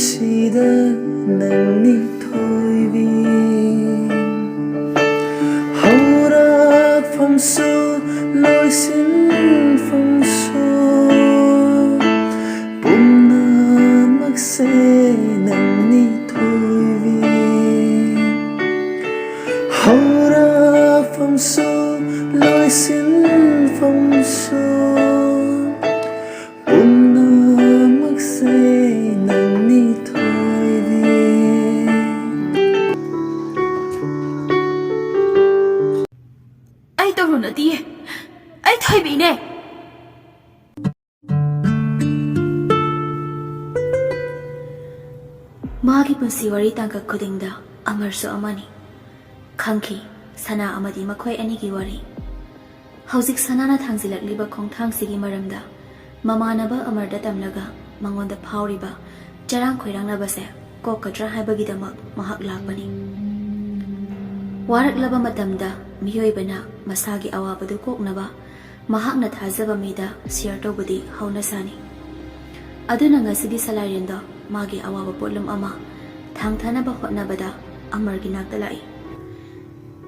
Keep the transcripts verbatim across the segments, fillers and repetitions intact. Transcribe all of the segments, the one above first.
ꯁꯤꯗ ꯅꯪꯅꯤ ꯊꯣꯏꯕꯤ꯫ ꯍꯧꯔꯛꯐꯝꯁꯨ ꯂꯣꯏꯁꯤꯟꯐꯝꯁꯨ ꯄꯨꯝꯅꯃꯛꯁꯦ ꯅꯪꯅꯤ ꯊꯣꯏꯕꯤ꯫ ꯍꯧꯔꯛꯐꯝꯁꯨ ꯂꯣꯏꯁꯤꯟꯐꯝꯁꯨ ꯄꯨꯝꯅꯃꯛꯁꯦ ꯅꯪꯅꯤ ꯊꯣꯏꯕꯤ꯫ ꯑꯩ ꯇꯧꯔꯨ ꯅꯠꯇꯤꯌꯦ, ꯑꯩ ꯊꯣꯏꯕꯤꯅꯦ꯫ ꯃꯥꯒꯤ ꯄꯨꯟꯁꯤ ꯋꯥꯔꯤ ꯇꯥꯡꯀꯛ ꯈꯨꯗꯤꯡꯗ ꯑꯃꯔꯁꯨ ꯑꯃꯅꯤ꯫ ꯈꯪꯈꯤ ꯁꯅꯥ ꯑꯃꯗꯤ ꯃꯈꯣꯏ ꯑꯅꯤꯒꯤ ꯋꯥꯔꯤ꯫ ꯍꯧꯖꯤꯛ ꯁꯅꯥꯅ ꯊꯥꯡꯖꯤꯜꯂꯛꯂꯤꯕ ꯈꯣꯡꯊꯥꯡꯁꯤꯒꯤ ꯃꯔꯝꯗ ꯃꯃꯥꯟꯅꯕ ꯑꯃꯔꯗ ꯇꯝꯂꯒ ꯃꯉꯣꯟꯗ ꯐꯥꯎꯔꯤꯕ ꯆꯔꯥꯡ ꯈꯣꯏꯔꯥꯡꯅꯕꯁꯦ ꯀꯣꯛꯀꯗ꯭ꯔꯥ ꯍꯥꯏꯕꯒꯤꯗꯃꯛ ꯃꯍꯥꯛ ꯂꯥꯛꯄꯅꯤ꯫ ꯋꯥꯔꯛꯂꯕ ꯃꯇꯝꯗ ꯃꯤꯑꯣꯏꯕꯅ ꯃꯁꯥꯒꯤ ꯑꯋꯥꯕꯗꯨ ꯀꯣꯛꯅꯕ ꯃꯍꯥꯛꯅ ꯊꯥꯖꯕ ꯃꯤꯗ ꯁꯤꯌꯔ ꯇꯧꯕꯗꯤ ꯍꯧꯅꯁꯥꯅꯤ꯫ ꯑꯗꯨꯅ ꯉꯁꯤꯗꯤ ꯁꯂꯥꯏꯔꯦꯟꯗꯣ ꯃꯥꯒꯤ ꯑꯋꯥꯕ ꯄꯣꯠꯂꯨꯝ ꯑꯃ ꯊꯥꯡꯊꯅꯕ ꯍꯣꯠꯅꯕꯗ ꯑꯃꯔꯒꯤ ꯅꯥꯛꯇ ꯂꯥꯛꯏ꯫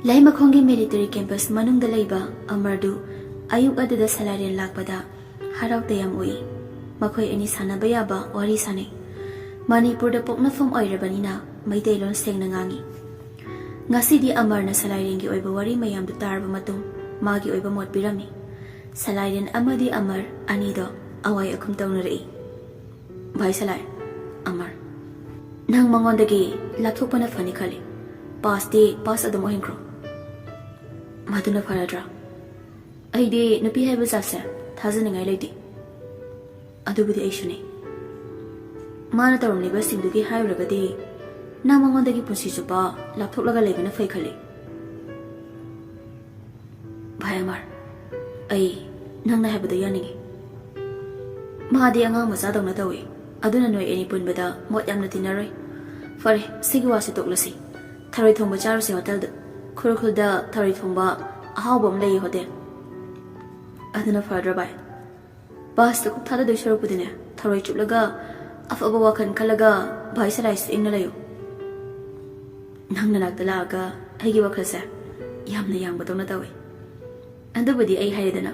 ꯂꯩꯃꯈꯣꯡꯒꯤ ꯃꯤꯂꯤꯇꯔꯤ ꯀꯦꯝꯄꯁ ꯃꯅꯨꯡꯗ ꯂꯩꯕ ꯑꯃꯔꯗꯨ ꯑꯌꯨꯛ ꯑꯗꯨꯗ ꯁꯂꯥꯏꯔꯦꯟ ꯂꯥꯛꯄꯗ ꯍꯔꯥꯎ ꯇꯌꯥꯝ ꯎꯏ꯫ ꯃꯈꯣꯏ ꯑꯅꯤ ꯁꯥꯟꯅꯕ ꯌꯥꯕ ꯋꯥꯔꯤ ꯁꯥꯟꯅꯩ꯫ ꯃꯅꯤꯄꯨꯔꯗ ꯄꯣꯛꯅꯐꯝ ꯑꯣꯏꯔꯕꯅꯤꯅ ꯃꯩꯇꯩꯂꯣꯟ ꯁꯦꯡꯅ ꯉꯥꯡꯏ꯫ ꯉꯁꯤꯗꯤ ꯑꯃꯔꯅ ꯁꯂꯥꯏꯔꯦꯟꯒꯤ ꯑꯣꯏꯕ ꯋꯥꯔꯤ ꯃꯌꯥꯝꯗꯨ ꯇꯥꯔꯕ ꯃꯇꯨꯡ ꯃꯥꯒꯤ ꯑꯣꯏꯕ ꯃꯣꯠ ꯄꯤꯔꯝꯃꯤ꯫ ꯁꯂꯥꯏꯔꯦꯟ ꯑꯃꯗꯤ ꯑꯃꯔ ꯑꯅꯤꯗꯣ ꯑꯋꯥꯏ ꯑꯈꯨꯝ ꯇꯧꯅꯔꯛꯏ꯫ ꯚꯥꯏ ꯁꯂꯥꯏ, ꯑꯃꯔ, ꯅꯪ ꯃꯉꯣꯟꯗꯒꯤ ꯂꯥꯞꯊꯣꯛꯄꯅ ꯐꯅꯤ ꯈꯜꯂꯤ꯫ ꯄꯥꯁꯇꯤ ꯄꯥꯁ ꯑꯗꯨꯝ ꯑꯣꯏꯍꯟꯈ꯭ꯔꯣ꯫ ꯃꯗꯨꯅ ꯐꯔꯗ꯭ꯔꯥ? ꯑꯩꯗꯤ ꯅꯨꯄꯤ ꯍꯥꯏꯕ ꯖꯥꯠꯁꯦ ꯊꯥꯖꯅꯤꯡꯉꯥꯏ ꯂꯩꯇꯦ꯫ ꯑꯗꯨꯕꯨꯗꯤ ꯑꯩꯁꯨꯅꯤ꯫ ꯃꯥꯅ ꯇꯧꯔꯝꯂꯤꯕꯁꯤꯡꯗꯨꯒꯤ ꯍꯥꯏꯔꯨꯔꯒꯗꯤ ꯅꯪ ꯃꯉꯣꯟꯗꯒꯤ ꯄꯨꯟꯁꯤ ꯆꯨꯞꯄ ꯂꯥꯞꯊꯣꯛꯂꯒ ꯂꯩꯕꯅ ꯐꯩ ꯈꯜꯂꯤ꯫ ꯚꯥꯏ ꯑꯃꯔ, ꯑꯩ ꯅꯪꯅ ꯍꯥꯏꯕꯗꯣ ꯌꯥꯅꯤꯡꯉꯤ꯫ ꯃꯥꯗꯤ ꯑꯉꯥꯡ ꯃꯆꯥꯗꯧꯅ ꯇꯧꯏ, ꯑꯗꯨꯅ ꯅꯣꯏ ꯑꯅꯤ ꯄꯨꯟꯕꯗ ꯃꯣꯠ ꯌꯥꯝꯅ ꯇꯤꯟꯅꯔꯣꯏ꯫ ꯐꯔꯦ, ꯁꯤꯒꯤ ꯋꯥꯁꯤ ꯇꯣꯛꯂꯁꯤ꯫ ꯊꯔꯣꯏ ꯊꯣꯡꯕ ꯆꯥꯔꯨꯁꯤ ꯍꯣꯇꯦꯜꯗ꯫ ꯈꯨꯔꯈꯨꯜꯗ ꯊꯔꯣꯏ ꯊꯣꯡꯕ ꯑꯍꯥꯎꯕ ꯑꯃ ꯂꯩꯌꯦ ꯍꯣꯇꯦꯜ꯫ ꯑꯗꯨꯅ ꯐꯔꯗ꯭ꯔꯥ ꯚꯥꯏ? ꯕꯁꯇ ꯀꯣꯛ ꯊꯥꯗꯗꯣꯏ ꯁꯔꯨꯛꯄꯨꯗꯤꯅꯦ, ꯊꯔꯣꯏ ꯆꯨꯞꯂꯒ ꯑꯐꯕ ꯋꯥꯈꯜ ꯈꯜꯂꯒ ꯚꯥꯏ ꯁꯂꯥꯏꯁꯨ ꯏꯪꯅ ꯂꯩꯌꯨ꯫ ꯅꯪ ꯅꯅꯥꯛꯇ ꯂꯥꯛꯑꯒ ꯑꯩꯒꯤ ꯋꯥꯈꯜꯁꯦ ꯌꯥꯝꯅ ꯌꯥꯡꯕꯗꯧꯅ ꯇꯧꯏ꯫ ꯑꯗꯨꯕꯨꯗꯤ ꯑꯩ ꯍꯥꯏꯔꯦꯗꯅ꯫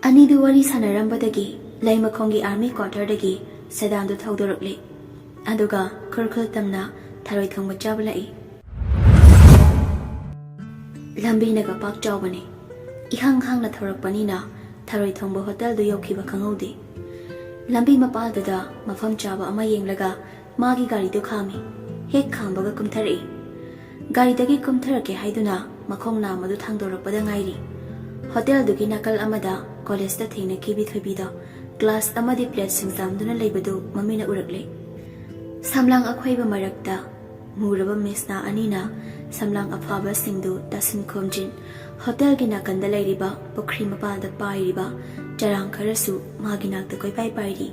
ꯑꯅꯤꯗꯨ ꯋꯥꯔꯤ ꯁꯥꯟꯅꯔꯝꯕꯗꯒꯤ ꯂꯩꯃꯈꯣꯡꯒꯤ ꯑꯥꯔꯃꯤ ꯀ꯭ꯋꯥꯇꯔꯗꯒꯤ ꯁꯦꯗꯥꯟꯗꯨ ꯊꯧꯗꯣꯔꯛꯂꯤ꯫ ꯑꯗꯨꯒ ꯈꯨꯔꯈꯨꯜ ꯇꯝꯅ ꯊꯔꯣꯏ ꯊꯣꯡꯕ ꯆꯥꯕ ꯂꯥꯛꯏ꯫ ꯂꯝꯕꯤꯅꯒ ꯄꯥꯛ ꯆꯥꯎꯕꯅꯤ꯫ ꯏꯍꯥꯡ ꯍꯥꯡꯅ ꯊꯧꯔꯛꯄꯅꯤꯅ ꯊꯔꯣꯏ ꯊꯣꯡꯕ ꯍꯣꯇꯦꯜꯗꯨ ꯌꯧꯈꯤꯕ ꯈꯪꯍꯧꯗꯦ꯫ ꯂꯝꯕꯤ ꯃꯄꯥꯜꯗꯨꯗ ꯃꯐꯝ ꯆꯥꯕ ꯑꯃ ꯌꯦꯡꯂꯒ ꯃꯥꯒꯤ ꯒꯥꯔꯤꯗꯨ ꯈꯥꯝꯃꯤ꯫ ꯍꯦꯛ ꯈꯥꯝꯕꯒ ꯀꯨꯝꯊꯔꯛꯏ꯫ ꯒꯥꯔꯤꯗꯒꯤ ꯀꯨꯝꯊꯔꯛꯀꯦ ꯍꯥꯏꯗꯨꯅ ꯃꯈꯣꯡ ꯅꯥꯝꯃꯗꯨ ꯊꯥꯡꯗꯣꯔꯛꯄꯗ ꯉꯥꯏꯔꯤ꯫ ꯍꯣꯇꯦꯜꯗꯨꯒꯤ ꯅꯥꯀꯜ ꯑꯃꯗ ꯀꯣꯂꯦꯖꯇ ꯊꯦꯡꯅꯈꯤꯕꯤ ꯊꯣꯏꯕꯤꯗꯣ ꯀ꯭ꯂꯥꯁ ꯑꯃꯗꯤ ꯄ꯭ꯂꯦꯠꯁꯤꯡ ꯆꯥꯝꯗꯨꯅ ꯂꯩꯕꯗꯨ ꯃꯃꯤꯠꯅ ꯎꯔꯛꯂꯦ꯫ ꯁꯝꯂꯥꯡ ꯑꯈꯣꯏꯕ ꯃꯔꯛꯇ ꯃꯨꯔꯕ ꯃꯤꯁꯅꯥ ꯑꯅꯤꯅ ꯁꯝꯂꯥꯡ ꯑꯐꯥꯕꯁꯤꯡꯗꯨ ꯇꯥꯁꯤꯟ ꯈꯣꯝꯖꯤꯟ ꯍꯣꯇꯦꯜꯒꯤ ꯅꯥꯀꯟꯗ ꯂꯩꯔꯤꯕ ꯄꯨꯈ꯭ꯔꯤ ꯃꯄꯥꯜꯗ ꯄꯥꯏꯔꯤꯕ ꯆꯔꯥꯡ ꯈꯔꯁꯨ ꯃꯥꯒꯤ ꯅꯥꯛꯇ ꯀꯣꯏꯄꯥꯏ ꯄꯥꯏꯔꯤ꯫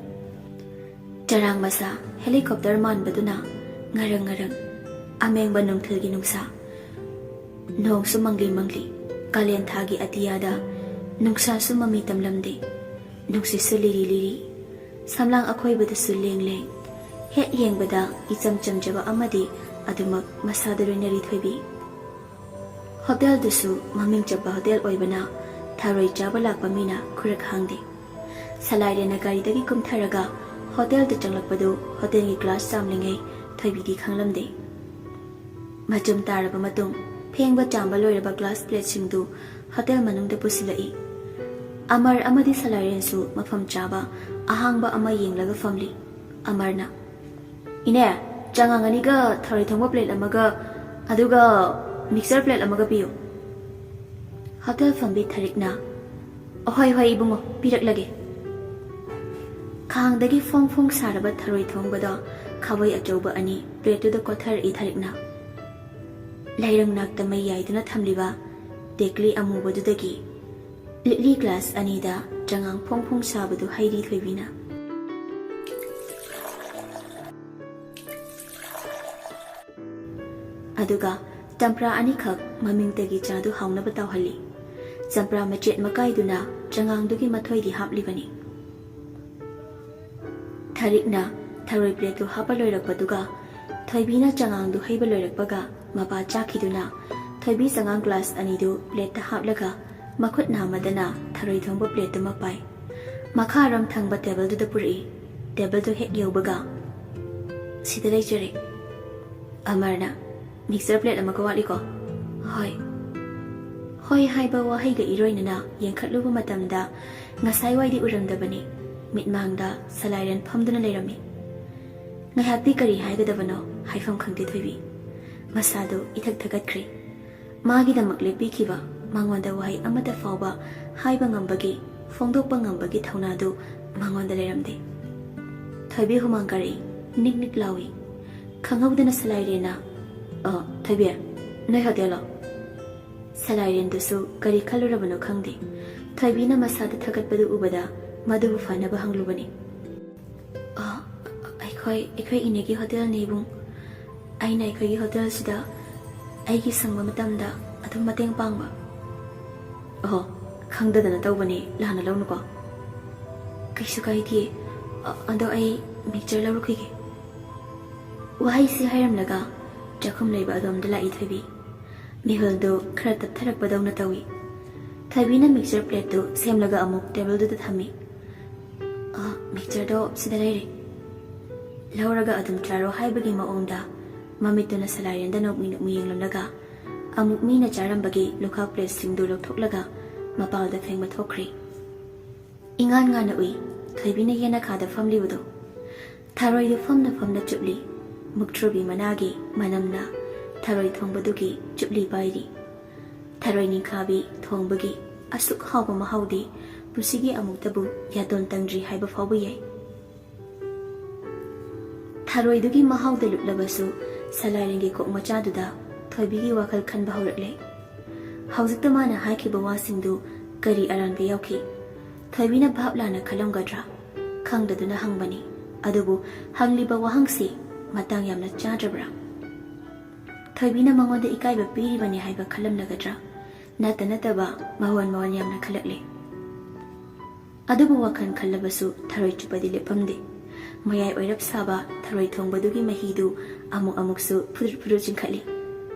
ꯆꯔꯥꯡ ꯃꯆꯥ ꯍꯦꯂꯤꯀꯣꯞꯇꯔ ꯃꯥꯟꯕꯗꯨꯅ ꯉꯔꯪ ꯉꯔꯪ ꯑꯃꯦꯡꯕ ꯅꯨꯡꯊꯤꯜꯒꯤ ꯅꯨꯡꯁꯥ꯫ ꯅꯣꯡꯁꯨ ꯃꯪꯂꯤ ꯃꯪꯂꯤ꯫ ꯀꯥꯂꯦꯟ ꯊꯥꯒꯤ ꯑꯇꯤꯌꯥꯗ ꯅꯨꯡꯁꯥꯁꯨ ꯃꯃꯤ ꯇꯝꯂꯝꯗꯦ꯫ ꯅꯨꯡꯁꯤꯠꯁꯨ ꯂꯤꯔꯤ ꯂꯤꯔꯤ꯫ ꯁꯝꯂꯥꯡ ꯑꯀꯣꯏꯕꯗꯁꯨ ꯂꯦꯡ ꯂꯦꯡ꯫ ꯍꯦꯛ ꯌꯦꯡꯕꯗ ꯏꯆꯝ ꯆꯝꯖꯕ ꯑꯃꯗꯤ ꯑꯗꯨꯃꯛ ꯃꯁꯥꯗ ꯂꯣꯏꯅꯔꯤ ꯊꯣꯏꯕꯤ꯫ ꯍꯣꯇꯦꯜꯗꯨꯁꯨ ꯃꯃꯤꯡ ꯆꯠꯄ ꯍꯣꯇꯦꯜ ꯑꯣꯏꯕꯅ ꯊꯔꯣꯏ ꯆꯥꯕ ꯂꯥꯛꯄ ꯃꯤꯅ ꯈꯨꯔꯛ ꯍꯥꯡꯗꯦ꯫ ꯁꯂꯥꯏꯔꯦꯟꯅ ꯒꯥꯔꯤꯗꯒꯤ ꯀꯨꯝꯊꯔꯒ ꯍꯣꯇꯦꯜꯗ ꯆꯪꯂꯛꯄꯗꯨ ꯍꯣꯇꯦꯜꯒꯤ ꯒ꯭ꯂꯥꯁ ꯆꯥꯝꯂꯤꯉꯩ ꯊꯣꯏꯕꯤꯗꯤ ꯈꯪꯂꯝꯗꯦ꯫ ꯃꯆꯨꯝ ꯇꯥꯔꯕ ꯃꯇꯨꯡ ꯐꯦꯡꯕ ꯆꯥꯝꯕ ꯂꯣꯏꯔꯕ ꯒ꯭ꯂꯥꯁ ꯄ꯭ꯂꯦꯠꯁꯤꯡꯗꯨ ꯍꯣꯇꯦꯜ ꯃꯅꯨꯡꯗ ꯄꯨꯁꯤꯜꯂꯛꯏ꯫ ꯑꯃꯔ ꯑꯃꯗꯤ ꯁꯂꯥꯏꯔꯦꯟꯁꯨ ꯃꯐꯝ ꯆꯥꯕ ꯑꯍꯥꯡꯕ ꯑꯃ ꯌꯦꯡꯂꯒ ꯐꯝꯂꯤ꯫ ꯑꯃꯔꯅ, "ꯏꯅꯦ, ꯆꯉꯥꯡ ꯑꯅꯤꯒ ꯊꯔꯣꯏ ꯊꯣꯡꯕ ꯄ꯭ꯂꯦꯠ ꯑꯃꯒ, ꯑꯗꯨꯒ ꯃꯤꯛꯁꯆꯔ ꯄ꯭ꯂꯦꯠ ꯑꯃꯒ ꯄꯤꯌꯨ"꯫ ꯍꯣꯇꯦꯜ ꯐꯝꯕꯤ ꯊꯔꯤꯛꯅ, "ꯑꯍꯣꯏ ꯍꯣꯏ ꯏꯕꯨꯡꯉꯣ, ꯄꯤꯔꯛꯂꯒꯦ"꯫ ꯈꯥꯡꯗꯒꯤ ꯐꯣꯡ ꯐꯣꯡ ꯁꯥꯔꯕ ꯊꯔꯣꯏ ꯊꯣꯡꯕꯗꯣ ꯈꯥꯕꯩ ꯑꯆꯧꯕ ꯑꯅꯤ ꯄ꯭ꯂꯦꯠꯇꯨꯗ ꯀꯣꯊꯔꯛꯏ ꯊꯔꯤꯛꯅ꯫ ꯂꯩꯔꯪ ꯅꯥꯛꯇ ꯃꯩ ꯌꯥꯏꯗꯨꯅ ꯊꯝꯂꯤꯕ ꯇꯦꯀꯂꯤ ꯑꯃꯨꯕꯗꯨꯗꯒꯤ ꯂꯤꯛꯂꯤ ꯒ꯭ꯂꯥꯁ ꯑꯅꯤꯗ ꯆꯉꯥꯡ ꯐꯣꯡ ꯐꯣꯡ ꯁꯥꯕꯗꯨ ꯍꯩꯔꯤ ꯊꯣꯏꯕꯤꯅ꯫ ꯑꯗꯨꯒ ꯆꯝꯄ꯭ꯔꯥ ꯑꯅꯤꯈꯛ ꯃꯃꯤꯡꯇꯒꯤ ꯆꯥꯗꯨ ꯍꯥꯎꯅꯕ ꯇꯧꯍꯜꯂꯤ꯫ ꯆꯝꯄ꯭ꯔꯥ ꯃꯆꯦꯠ ꯃꯀꯥꯏꯗꯨꯅ ꯆꯉꯥꯡꯗꯨꯒꯤ ꯃꯊꯣꯏꯗꯤ ꯍꯥꯞꯂꯤꯕꯅꯤ꯫ ꯁꯔꯤꯛꯅ ꯊꯔꯣꯏ ꯄ꯭ꯂꯦꯠꯇꯨ ꯍꯥꯞꯄ ꯂꯣꯏꯔꯛꯄꯗꯨꯒ, ꯊꯣꯏꯕꯤꯅ ꯆꯉꯥꯡꯗꯨ ꯍꯩꯕ ꯂꯣꯏꯔꯛꯄꯒ, ꯃꯄꯥ ꯆꯥꯈꯤꯗꯨꯅ ꯊꯣꯏꯕꯤ ꯆꯉꯥꯡ ꯒ꯭ꯂꯥꯁ ꯑꯅꯤꯗꯨ ꯄ꯭ꯂꯦꯠꯇ ꯍꯥꯞꯂꯒ ꯃꯈꯨꯠ ꯅꯥꯝꯃꯗꯅ ꯊꯔꯣꯏ ꯊꯣꯡꯕ ꯄ꯭ꯂꯦꯠꯇꯨꯃ ꯄꯥꯏ꯫ ꯃꯈꯥꯔꯣꯝ ꯊꯪꯕ ꯇꯦꯕꯜꯗꯨꯗ ꯄꯨꯔꯛꯏ꯫ ꯇꯦꯕꯜꯗꯨ ꯍꯦꯛ ꯌꯧꯕꯒ, "ꯁꯤꯗ ꯂꯩꯖꯔꯦ꯫" ꯑꯃꯔꯅ, "ꯃꯤꯛꯆꯔ ꯄ꯭ꯂꯦꯠ ꯑꯃꯒ ꯋꯥꯠꯂꯤꯀꯣ?" "ꯍꯣꯏ꯫" ꯍꯣꯏ ꯍꯥꯏꯕ ꯋꯥꯍꯩꯒ ꯏꯔꯣꯏꯅꯅ ꯌꯦꯡꯈꯠꯂꯨꯕ ꯃꯇꯝꯗ, ꯉꯁꯥꯏꯋꯥꯏꯗꯤ ꯎꯔꯝꯗꯕꯅꯤ, ꯃꯤꯠꯃꯥꯡꯗ ꯁꯂꯥꯏꯔꯦꯟ ꯐꯝꯗꯨꯅ ꯂꯩꯔꯝꯃꯤ꯫ ꯉꯥꯏꯍꯥꯛꯇꯤ ꯀꯔꯤ ꯍꯥꯏꯒꯗꯕꯅꯣ ꯍꯥꯏꯐꯝ ꯈꯪꯗꯦ ꯊꯣꯏꯕꯤ꯫ ꯃꯁꯥꯗꯨ ꯏꯊꯛ ꯊꯀꯠꯈ꯭ꯔꯦ꯫ ꯃꯥꯒꯤꯗꯃꯛ ꯂꯦꯞꯄꯤꯈꯤꯕ, ꯃꯉꯣꯟꯗ ꯋꯥꯍꯩ ꯑꯃꯠꯇ ꯐꯥꯎꯕ ꯍꯥꯏꯕ ꯉꯝꯕꯒꯤ, ꯐꯣꯡꯗꯣꯛꯄ ꯉꯝꯕꯒꯤ ꯊꯧꯅꯥꯗꯨ ꯃꯉꯣꯟꯗ ꯂꯩꯔꯝꯗꯦ꯫ ꯊꯣꯏꯕꯤ ꯍꯨꯃꯥꯡ ꯀꯥꯔꯛꯏ, ꯅꯤꯛ ꯅꯤꯛ ꯂꯥꯎꯏ꯫ ꯈꯪꯍꯧꯗꯅ ꯁꯂꯥꯏꯔꯦꯟꯅ, "ꯑ, ꯊꯣꯏꯕꯤ, ꯅꯣꯏ ꯍꯣꯇꯦꯜꯂꯣ?" ꯁꯂꯥꯏꯔꯦꯟꯗꯨꯁꯨ ꯀꯔꯤ ꯈꯜꯂꯨꯔꯕꯅꯣ ꯈꯪꯗꯦ꯫ ꯊꯣꯏꯕꯤꯅ ꯃꯁꯥꯗ ꯊꯀꯠꯄꯗꯨ ꯎꯕꯗ ꯃꯗꯨꯕꯨ ꯐꯅꯕ ꯍꯪꯂꯨꯕꯅꯤ꯫ "ꯑ, ꯑꯩꯈꯣꯏ, ꯑꯩꯈꯣꯏ ꯏꯅꯦꯒꯤ ꯍꯣꯇꯦꯜꯅꯤ ꯏꯕꯨꯡ꯫ ꯑꯩꯅ ꯑꯩꯈꯣꯏꯒꯤ ꯍꯣꯇꯦꯜꯁꯤꯗ ꯑꯩꯒꯤ ꯁꯪꯕ ꯃꯇꯝꯗ ꯑꯗꯨꯝ ꯃꯇꯦꯡ ꯄꯥꯡꯕ꯫" "ꯑꯣꯍꯣ, ꯈꯪꯗꯗꯅ ꯇꯧꯕꯅꯤ, ꯂꯥꯟꯅ ꯂꯧꯅꯨꯀꯣ꯫" "ꯀꯩꯁꯨ ꯀꯥꯏꯗꯦ꯫ ꯑ-, ꯑꯗꯣ ꯑꯩ ꯃꯤꯛꯆꯔ ꯂꯧꯔꯨꯈꯤꯒꯦ꯫" ꯋꯥꯍꯩꯁꯤ ꯍꯥꯏꯔꯝꯂꯒ ꯆꯥꯛꯈꯨꯝ ꯂꯩꯕ ꯑꯗꯣꯝꯗ ꯂꯥꯛꯏ ꯊꯣꯏꯕꯤ꯫ ꯃꯤꯍꯨꯜꯗꯨ ꯈꯔ ꯇꯞꯊꯔꯛꯄꯗꯧꯅ ꯇꯧꯏ꯫ ꯊꯣꯏꯕꯤꯅ ꯃꯤꯛꯆꯔ ꯄ꯭ꯂꯦꯠꯇꯨ ꯁꯦꯝꯂꯒ ꯑꯃꯨꯛ ꯇꯦꯕꯜꯗꯨꯗ ꯊꯝꯃꯤ꯫ "ꯑ, ꯃꯤꯛꯆꯔꯗꯣ ꯁꯤꯗ ꯂꯩꯔꯦ꯫ ꯂꯧꯔꯒ ꯑꯗꯨꯝ ꯆꯥꯔꯣ" ꯍꯥꯏꯕꯒꯤ ꯃꯑꯣꯡꯗ ꯃꯃꯤꯠꯇꯨꯅ ꯁꯂꯥꯏꯔꯦꯟꯗ ꯅꯣꯛꯃꯤ ꯅꯣꯛꯃꯤ ꯌꯦꯡꯂꯝꯂꯒ, ꯑꯃꯨꯛ ꯃꯤꯅ ꯆꯥꯔꯝꯕꯒꯤ ꯂꯨꯈꯥꯛ ꯄ꯭ꯂꯦꯠꯁꯤꯡꯗꯨ ꯂꯧꯊꯣꯛꯂꯒ ꯃꯄꯥꯜꯗ ꯐꯦꯡꯕ ꯊꯣꯛꯈ꯭ꯔꯦ꯫ ꯏꯉꯥꯟ ꯉꯥꯟꯅ ꯎꯏ ꯊꯣꯏꯕꯤꯅ ꯌꯦꯅꯈꯥꯗ ꯐꯝꯂꯤꯕꯗꯨ꯫ ꯊꯔꯣꯏꯗꯨ ꯐꯝꯅ ꯐꯝꯅ ꯆꯨꯞꯂꯤ꯫ ꯃꯨꯛꯊ꯭ꯔꯨꯕꯤ ꯃꯅꯥꯒꯤ ꯃꯅꯝꯅ ꯊꯔꯣꯏ ꯊꯣꯡꯕꯗꯨꯒꯤ ꯆꯨꯞꯂꯤ ꯄꯥꯏꯔꯤ꯫ ꯊꯔꯣꯏ ꯅꯤꯡꯈꯥꯕꯤ ꯊꯣꯡꯕꯒꯤ ꯑꯁꯨꯛ ꯍꯥꯎꯕ ꯃꯍꯥꯎꯗꯤ ꯄꯨꯟꯁꯤꯒꯤ ꯑꯃꯨꯛꯇꯕꯨ ꯌꯥꯇꯣꯟ ꯇꯪꯗ꯭ꯔꯤ ꯍꯥꯏꯕ ꯐꯥꯎꯕ ꯌꯥꯏ꯫ ꯊꯔꯣꯏꯗꯨꯒꯤ ꯃꯍꯥꯎꯗ ꯂꯨꯞꯂꯕꯁꯨ, ꯁꯂꯥꯏꯔꯦꯟꯒꯤ ꯀꯣꯛ ꯃꯆꯥꯗꯨꯗ ꯊꯣꯏꯕꯤꯒꯤ ꯋꯥꯈꯜ ꯈꯟꯕ ꯍꯧꯔꯛꯂꯦ꯫ ꯍꯧꯖꯤꯛꯇ ꯃꯥꯅ ꯍꯥꯏꯈꯤꯕ ꯋꯥꯁꯤꯡꯗꯨ ꯀꯔꯤ ꯑꯔꯥꯟꯕ ꯌꯥꯎꯈꯤ? ꯊꯣꯏꯕꯤꯅ ꯚꯥꯞ ꯂꯥꯟꯅ ꯈꯜꯂꯝꯒꯗ꯭ꯔꯥ? ꯈꯪꯗꯗꯨꯅ ꯍꯪꯕꯅꯤ꯫ ꯑꯗꯨꯕꯨ ꯍꯪꯂꯤꯕ ꯋꯥꯍꯪꯁꯤ ꯃꯇꯥꯡ ꯌꯥꯝꯅ ꯆꯥꯗ꯭ꯔꯕ꯭ꯔꯥ? ꯊꯣꯏꯕꯤꯅ ꯃꯉꯣꯟꯗ ꯏꯀꯥꯏꯕ ꯄꯤꯔꯤꯕꯅꯤ ꯍꯥꯏꯕ ꯈꯜꯂꯝꯂꯒꯗ꯭ꯔꯥ? ꯅꯠꯇ ꯅꯠꯇꯕ ꯃꯑꯣꯟ ꯃꯑꯣꯟ ꯌꯥꯝꯅ ꯈꯜꯂꯛꯂꯦ꯫ ꯑꯗꯨꯕꯨ ꯋꯥꯈꯜ ꯈꯜꯂꯕꯁꯨ ꯊꯔꯣꯏ ꯆꯨꯞꯄꯗꯤ ꯂꯦꯞꯐꯝꯗꯦ꯫ ꯃꯌꯥꯏ ꯑꯣꯏꯔꯞ ꯁꯥꯕ ꯊꯔꯣꯏ ꯊꯣꯡꯕꯗꯨꯒꯤ ꯃꯍꯤꯗꯨ ꯑꯃꯨꯛ ꯑꯃꯨꯛꯁꯨ ꯐꯨꯔꯨꯠ ꯐꯨꯔꯨꯠ ꯆꯤꯡꯈꯠꯂꯤ꯫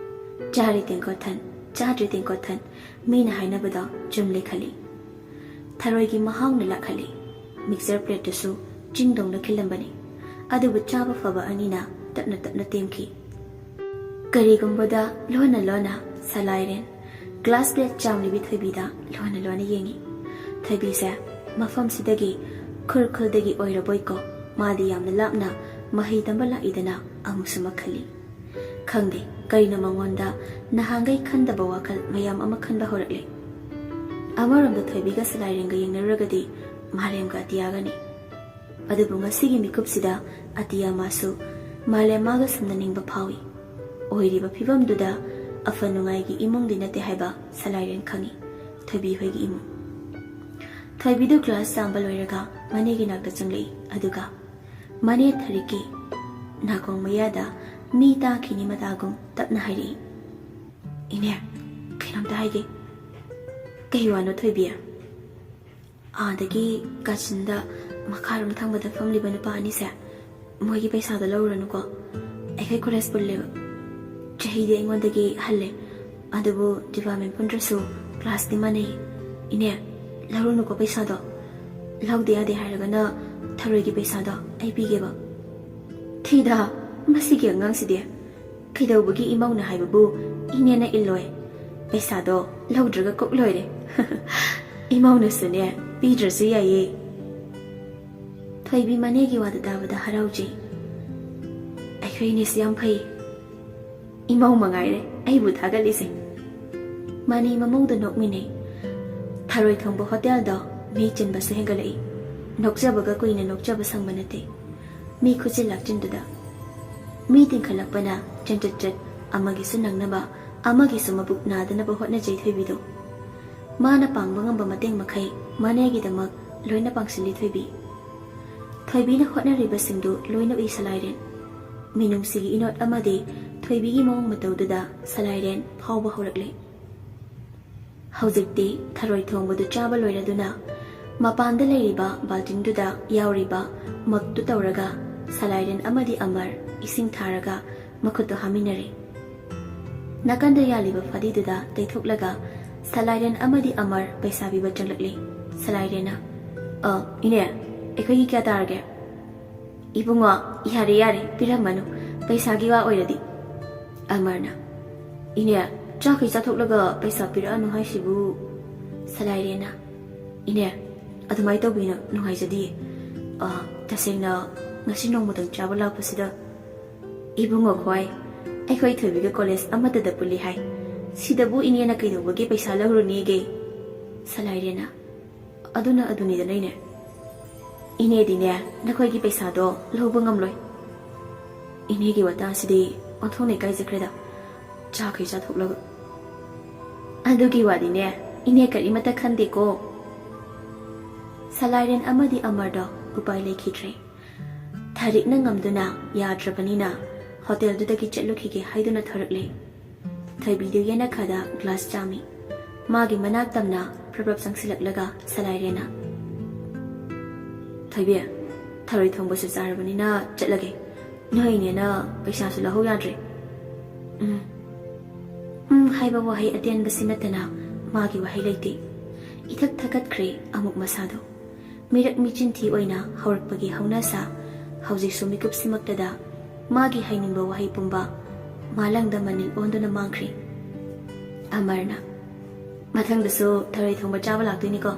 ꯆꯥꯔꯤ ꯇꯦꯡꯀꯣꯠ ꯊꯟ, ꯆꯥꯗ꯭ꯔꯤ ꯇꯦꯡꯀꯣꯠ ꯊꯟ, ꯃꯤꯅ ꯍꯥꯏꯅꯕꯗꯣ ꯆꯨꯝꯂꯦ ꯈꯜꯂꯤ꯫ ꯊꯔꯣꯏꯒꯤ ꯃꯍꯥꯎꯅ ꯂꯥꯛꯍꯜꯂꯤ꯫ ꯃꯤꯛꯆꯔ ꯄ꯭ꯂꯦꯠꯇꯨꯁꯨ ꯆꯤꯡꯗꯧꯅ ꯈꯤꯜꯂꯝꯕꯅꯤ, ꯑꯗꯨꯕꯨ ꯆꯥꯕ ꯐꯕ ꯑꯅꯤꯅ ꯇꯞꯅ ꯇꯞꯅ ꯇꯦꯝꯈꯤ꯫ ꯀꯔꯤꯒꯨꯝꯕꯗ ꯂꯣꯟꯅ ꯂꯣꯟꯅ ꯁꯂꯥꯏꯔꯦꯟ ꯒ꯭ꯂꯥꯁ ꯄ꯭ꯂꯦꯠ ꯆꯥꯝꯂꯤꯕꯤ ꯊꯣꯏꯕꯤꯗ ꯂꯣꯟꯅ ꯂꯣꯟꯅ ꯌꯦꯡꯏ꯫ ꯊꯣꯏꯕꯤꯁꯦ ꯃꯐꯝꯁꯤꯗꯒꯤ, ꯈꯨꯔꯈꯨꯜꯗꯒꯤ ꯑꯣꯏꯔꯕꯣꯏꯀꯣ, ꯃꯥꯗꯤ ꯌꯥꯝꯅ ꯂꯥꯞꯅ ꯃꯍꯩ ꯇꯝꯕ ꯂꯥꯛꯏꯗꯅ ꯑꯃꯨꯛꯁꯨ ꯃꯈꯜꯂꯤ꯫ ꯈꯪꯗꯦ ꯀꯔꯤꯅꯣ ꯃꯉꯣꯟꯗ ꯅꯍꯥꯟꯈꯩ ꯈꯟꯗꯕ ꯋꯥꯈꯜ ꯃꯌꯥꯝ ꯑꯃ ꯈꯟꯕ ꯍꯧꯔꯛꯂꯦ꯫ ꯑꯃꯔꯣꯝꯗ ꯊꯣꯏꯕꯤꯒ ꯁꯂꯥꯏꯔꯦꯟꯒ ꯌꯦꯡꯅꯔꯨꯔꯒꯗꯤ ꯃꯥꯂꯦꯝꯒ ꯑꯇꯤꯌꯥꯒꯅꯤ꯫ ꯑꯗꯨꯕꯨ ꯉꯁꯤꯒꯤ ꯃꯤꯀꯨꯞꯁꯤꯗ ꯑꯇꯤꯌꯥ ꯃꯥꯁꯨ ꯃꯥꯂꯦꯝ ꯃꯥꯒ ꯁꯝꯅꯅꯤꯡꯕ ꯐꯥꯎꯏ꯫ ꯑꯣꯏꯔꯤꯕ ꯐꯤꯕꯝꯗꯨꯗ ꯑꯐ ꯅꯨꯡꯉꯥꯏꯒꯤ ꯏꯃꯨꯡꯗꯤ ꯅꯠꯇꯦ ꯍꯥꯏꯕ ꯁꯂꯥꯏꯔꯦꯟ ꯈꯪꯏ, ꯊꯣꯏꯕꯤ ꯍꯣꯏꯒꯤ ꯏꯃꯨꯡ꯫ ꯊꯣꯏꯕꯤꯗꯨ ꯀ꯭ꯂꯥꯁ ꯆꯥꯝꯕ ꯂꯣꯏꯔꯒ ꯃꯅꯦꯒꯤ ꯅꯥꯛꯇ ꯆꯪꯂꯛꯏ, ꯑꯗꯨꯒ ꯃꯅꯦ ꯊꯔꯤꯛꯀꯤ ꯅꯥꯀꯣꯡ ꯃꯌꯥꯗ ꯃꯤ ꯇꯥꯈꯤꯅꯤ ꯃꯇꯥꯒꯨꯝ ꯇꯞꯅ ꯍꯥꯏꯔꯛꯏ, "ꯏꯅꯦ, ꯀꯩꯅꯣꯝꯇ ꯍꯥꯏꯒꯦ꯫" "ꯀꯩ ꯋꯥꯅꯣ ꯊꯣꯏꯕꯤ?" "ꯑꯥꯗꯒꯤ ꯀꯥꯆꯤꯟꯗ ꯃꯈꯥꯔꯣꯝ ꯊꯪꯕꯗ ꯐꯝꯂꯤꯕ ꯅꯨꯄꯥ ꯑꯅꯤꯁꯦ, ꯃꯣꯏꯒꯤ ꯄꯩꯁꯥꯗꯣ ꯂꯧꯔꯨꯔꯅꯨꯀꯣ꯫ ꯑꯩꯈꯣꯏ ꯀꯣꯂꯦꯖ ꯄꯨꯜꯂꯦꯕ꯫ ꯆꯍꯤꯗꯤ ꯑꯩꯉꯣꯟꯗꯒꯤ ꯍꯜꯂꯦ, ꯑꯗꯨꯕꯨ ꯗꯤꯄꯥꯔꯠꯃꯦꯟ ꯄꯨꯟꯗ꯭ꯔꯁꯨ ꯀ꯭ꯂꯥꯁꯇꯤ ꯃꯥꯟꯅꯩ꯫ ꯏꯅꯦ, ꯂꯧꯔꯨꯅꯨꯀꯣ ꯄꯩꯁꯥꯗꯣ꯫ ꯂꯧꯗ ꯌꯥꯗꯦ ꯍꯥꯏꯔꯒꯅ ꯊꯔꯣꯏꯒꯤ ꯄꯩꯁꯥꯗꯣ ꯑꯩ ꯄꯤꯒꯦꯕ꯫" "ꯊꯤꯗ, ꯃꯁꯤꯒꯤ ꯑꯉꯥꯡꯁꯤꯗꯤ꯫ ꯀꯩꯗꯧꯕꯒꯤ ꯏꯃꯧꯅ ꯍꯥꯏꯕꯕꯨ ꯏꯅꯦꯅ ꯏꯜꯂꯣꯏ? ꯄꯩꯁꯥꯗꯣ ꯂꯧꯗ꯭ꯔꯒ ꯀꯣꯛ ꯂꯣꯏꯔꯦ꯫" "ꯏꯃꯧꯅꯁꯨꯅꯦ, ꯄꯤꯗ꯭ꯔꯁꯨ ꯌꯥꯏꯌꯦ꯫" ꯊꯣꯏꯕꯤ ꯃꯅꯦꯒꯤ ꯋꯥꯗꯨ ꯇꯥꯕꯗ ꯍꯔꯥꯎꯖꯩ꯫ "ꯑꯩꯈꯣꯏ ꯏꯅꯦꯁꯤ ꯌꯥꯝ ꯐꯩ꯫ ꯏꯃꯧ ꯃꯉꯥꯏꯔꯦ ꯑꯩꯕꯨ ꯊꯥꯒꯠꯂꯤꯁꯦ꯫" ꯃꯅꯤ ꯃꯃꯧꯗ ꯅꯣꯛꯃꯤꯟꯅꯩ꯫ ꯊꯔꯣꯏ ꯊꯣꯡꯕ ꯍꯣꯇꯦꯜꯗꯣ ꯃꯤ ꯆꯤꯟꯕꯁꯨ ꯍꯦꯟꯒꯠꯂꯛꯏ꯫ ꯅꯣꯛꯆꯕꯒ ꯀꯨꯏꯅ ꯅꯣꯛꯆꯕ ꯁꯪꯕ ꯅꯠꯇꯦ꯫ ꯃꯤ ꯈꯨꯆꯤꯟ ꯂꯥꯛꯆꯤꯟꯗꯨꯗ ꯃꯤ ꯇꯤꯟꯈꯠꯂꯛꯄꯅ ꯆꯟꯆꯠ ꯆꯠ ꯑꯃꯒꯤꯁꯨ ꯅꯪꯅꯕ, ꯑꯃꯒꯤꯁꯨ ꯃꯕꯨꯛ ꯅꯥꯗꯅꯕ ꯍꯣꯠꯅꯖꯩ ꯊꯣꯏꯕꯤꯗꯣ꯫ ꯃꯥꯅ ꯄꯥꯡꯕ ꯉꯝꯕ ꯃꯇꯦꯡ ꯃꯈꯩ ꯃꯅꯦꯒꯤꯗꯃꯛ ꯂꯣꯏꯅ ꯄꯥꯡꯁꯤꯜꯂꯤ ꯊꯣꯏꯕꯤ꯫ ꯊꯣꯏꯕꯤꯅ ꯍꯣꯠꯅꯔꯤꯕꯁꯤꯡꯗꯨ ꯂꯣꯏꯅ ꯎꯏ ꯁꯂꯥꯏꯔꯦꯟ꯫ ꯃꯤꯅꯨꯡꯁꯤꯒꯤ ꯏꯅꯣꯠ ꯑꯃꯗꯤ ꯊꯣꯏꯕꯤꯒꯤ ꯃꯑꯣꯡ ꯃꯇꯧꯗꯨꯗ ꯁꯂꯥꯏꯔꯦꯟ ꯐꯥꯎꯕ ꯍꯧꯔꯛꯂꯦ꯫ ꯍꯧꯖꯤꯛꯇꯤ ꯊꯔꯣꯏ ꯊꯣꯡꯕꯗꯨ ꯆꯥꯕ ꯂꯣꯏꯔꯗꯨꯅ ꯃꯄꯥꯟꯗ ꯂꯩꯔꯤꯕ ꯕꯥꯜꯇꯤꯟꯗꯨꯗ ꯌꯥꯎꯔꯤꯕ ꯃꯛꯇꯨ ꯇꯧꯔꯒ ꯁꯂꯥꯏꯔꯦꯟ ꯑꯃꯗꯤ ꯑꯃꯔ ꯏꯁꯤꯡ ꯊꯥꯔꯒ ꯃꯈꯨꯠꯇꯨ ꯍꯥꯝꯃꯤꯟꯅꯔꯦ꯫ ꯅꯥꯀꯟꯗ ꯌꯥꯜꯂꯤꯕ ꯐꯗꯤꯗꯨꯗ ꯇꯩꯊꯣꯛꯂꯒ ꯁꯂꯥꯏꯔꯦꯟ ꯑꯃꯗꯤ ꯑꯃꯔ ꯄꯩꯁꯥ ꯄꯤꯕ ꯆꯪꯂꯛꯂꯦ꯫ ꯁꯂꯥꯏꯔꯦꯟꯅ, "ꯑ, ꯏꯅꯦ, ꯑꯩꯈꯣꯏꯒꯤ ꯀꯌꯥ ꯇꯥꯔꯒꯦ?" "ꯏꯕꯨꯡꯉꯣ, ꯌꯥꯔꯦ, ꯌꯥꯔꯦ, ꯄꯤꯔꯝꯃꯅꯨ, ꯄꯩꯁꯥꯒꯤ ꯋꯥ ꯑꯣꯏꯔꯗꯤ꯫" ꯑꯃꯔꯅ, "ꯏꯅꯦ, ꯆꯥꯛꯈꯩ ꯆꯥꯊꯣꯛꯂꯒ ꯄꯩꯁꯥ ꯄꯤꯔꯛꯑꯅꯨ ꯍꯥꯏꯁꯤꯕꯨ?" ꯁꯂꯥꯏꯔꯦꯟꯅ, "ꯏꯅꯦ, ꯑꯗꯨꯃꯥꯏꯅ ꯇꯧꯕꯤꯅ ꯅꯨꯡꯉꯥꯏꯖꯗꯤꯌꯦ꯫ ꯑ, ꯇꯁꯦꯡꯅ ꯉꯁꯤ ꯅꯣꯡꯃꯇꯪ ꯆꯥꯕ ꯂꯥꯛꯄꯁꯤꯗ ꯏꯕꯨꯡꯉꯣ ꯈꯣꯏ, ꯑꯩꯈꯣꯏ ꯊꯣꯏꯕꯤꯒ ꯀꯣꯂꯦꯖ ꯑꯃꯠꯇꯗ ꯄꯨꯜꯂꯤ ꯍꯥꯏ꯫ ꯁꯤꯗꯕꯨ ꯏꯅꯦꯅ ꯀꯩꯗꯧꯕꯒꯤ ꯄꯩꯁꯥ ꯂꯧꯔꯨꯅꯤꯒꯦ?" ꯁꯂꯥꯏꯔꯦꯟꯅ, "ꯑꯗꯨꯅ ꯑꯗꯨꯅꯤꯗꯅ ꯏꯅꯦ꯫ ꯏꯅꯦꯗꯤꯅꯦ, ꯅꯈꯣꯏꯒꯤ ꯄꯩꯁꯥꯗꯣ ꯂꯧꯕ ꯉꯝꯂꯣꯏ꯫ ꯏꯅꯦꯒꯤ ꯋꯥꯇꯥꯁꯤꯗꯤ ꯑꯣꯟꯊꯣꯛꯅ ꯏꯀꯥꯏꯖꯈ꯭ꯔꯦꯗ, ꯆꯥꯈꯩ ꯆꯥꯊꯣꯛꯂꯒ꯫ ꯑꯗꯨꯒꯤ ꯋꯥꯗꯤꯅꯦ, ꯏꯅꯦ ꯀꯔꯤꯃꯠꯇ ꯈꯟꯗꯦꯀꯣ꯫" ꯁꯂꯥꯏꯔꯦꯟ ꯑꯃꯗꯤ ꯑꯃꯔꯗꯣ ꯎꯄꯥꯏ ꯂꯩꯈꯤꯗ꯭ꯔꯦ꯫ ꯊꯔꯤꯛꯅ ꯉꯝꯗꯨꯅ ꯌꯥꯗ꯭ꯔꯕꯅꯤꯅ ꯍꯣꯇꯦꯜꯗꯨꯗꯒꯤ ꯆꯠꯂꯨꯈꯤꯒꯦ ꯍꯥꯏꯗꯨꯅ ꯊꯣꯔꯛꯂꯦ꯫ ꯊꯣꯏꯕꯤꯗꯨ ꯌꯦꯅꯈꯥꯗ ꯒ꯭ꯂꯥꯁ ꯆꯥꯝꯃꯤ꯫ ꯃꯥꯒꯤ ꯃꯅꯥꯛ ꯇꯝꯅ ꯄ꯭ꯔꯞ ꯄ꯭ꯔꯞ ꯆꯪꯁꯤꯜꯂꯛꯂꯒ ꯁꯂꯥꯏꯔꯦꯟꯅ, "ꯊꯣꯏꯕꯤ, ꯊꯔꯣꯏ ꯊꯣꯡꯕꯁꯨ ꯆꯥꯔꯕꯅꯤꯅ ꯆꯠꯂꯒꯦ꯫ ꯅꯣꯏ ꯏꯅꯦꯅ ꯄꯩꯁꯥꯁꯨ ꯂꯧꯍꯧ ꯌꯥꯗ꯭ꯔꯦ꯫" "ꯎꯝ, ꯎꯝ" ꯍꯥꯏꯕ ꯋꯥꯍꯩ ꯑꯇꯦꯟꯕꯁꯤ ꯅꯠꯇꯅ ꯃꯥꯒꯤ ꯋꯥꯍꯩ ꯂꯩꯇꯦ꯫ ꯏꯊꯛ ꯊꯛꯀꯠꯈ꯭ꯔꯦ ꯑꯃꯨꯛ ꯃꯁꯥꯗꯣ꯫ ꯃꯤꯔꯛ ꯃꯤꯆꯤꯟꯊꯤ ꯑꯣꯏꯅ ꯍꯧꯔꯛꯄꯒꯤ ꯍꯧꯅꯁꯥ ꯍꯧꯖꯤꯛꯁꯨ ꯃꯤꯀꯨꯞꯁꯤꯃꯛꯇꯗ ꯃꯥꯒꯤ ꯍꯥꯏꯅꯤꯡꯕ ꯋꯥꯍꯩ ꯄꯨꯝꯕ ꯃꯥꯂꯪꯗ ꯃꯅꯤꯜ ꯑꯣꯟꯗꯨꯅ ꯃꯥꯡꯈ꯭ꯔꯦ꯫ ꯑꯃꯔꯅ, "ꯃꯊꯪꯗꯁꯨ ꯊꯔꯣꯏ ꯊꯣꯡꯕ ꯆꯥꯕ ꯂꯥꯛꯇꯣꯏꯅꯤꯀꯣ?"